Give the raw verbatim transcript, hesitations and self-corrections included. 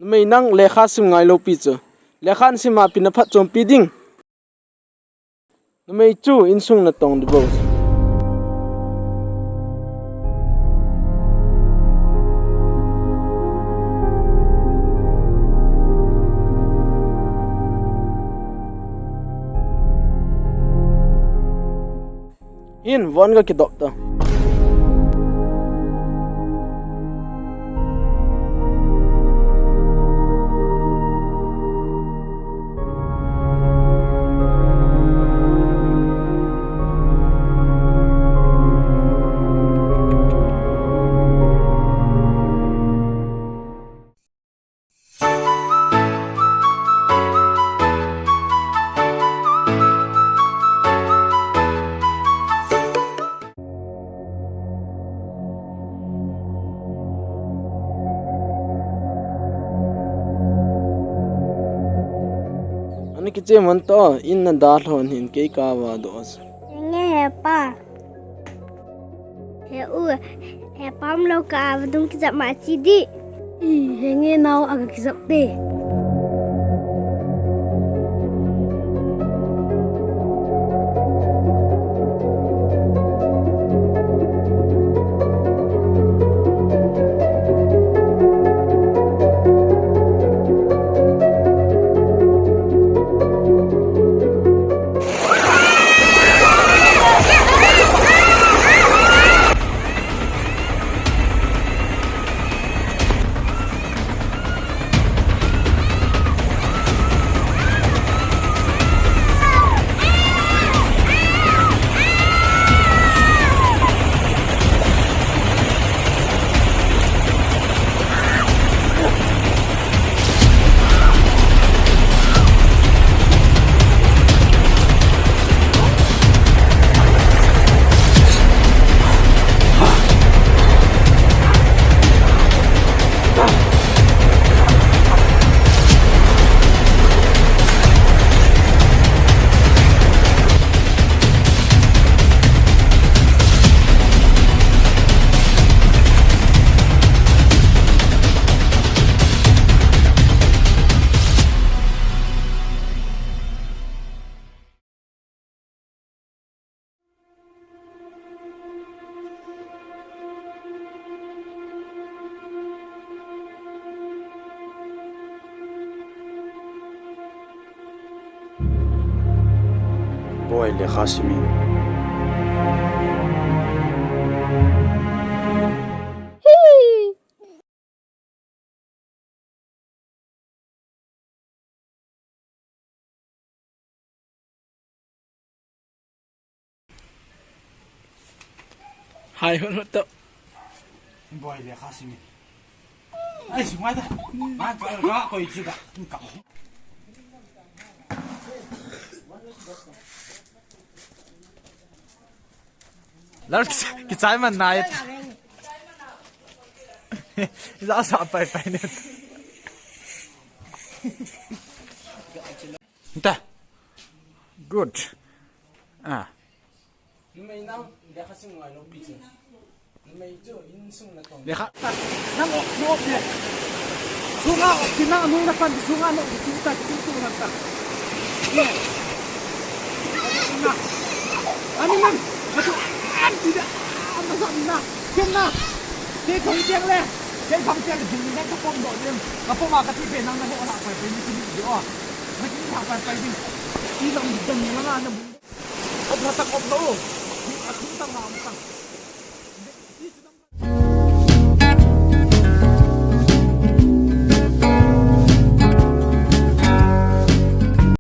Numei nang lekha sim ngailou pi chu. Lekha nasim a pi na phatchompi ding. Numei chu insung natong ding bou. Hin von ka kidop ta. Ani kiche man to, in na dalhon hin kei ka va do as. Nge he pa. He u, he pam lo ka a vadung kijap ma chi di. I, he nge nao aga kijap te. Boi, lekha sim in. Hai, hon, hon, to. Boi, lekha sim in. Ai, sim ngai ta. Ma, ka, ka, koi chu ka. Ka. Lar ki, kichai man nai. Za sa pai pai ne. Ta. Good. Ah. Numei nang, lekha sim ngailou pi chu. Lekha. Nang ok, nang ok le. Sunga ok, nang nung na pan, sunga nung ok, tu ta, tu tu nang ta. Ye. Na. Ani man, atu, an tidak, an masa na. Ken na. Ke kong tiang le. Ke kong tiang le, jing na ka pom do dem. Ka pom a ka ti pe nang na ho na pa pe ni ti ni o. Na ti ha pa pa ni. Ti lang dan ni na na. Op na tak op na o. Ni a tu ta na ta.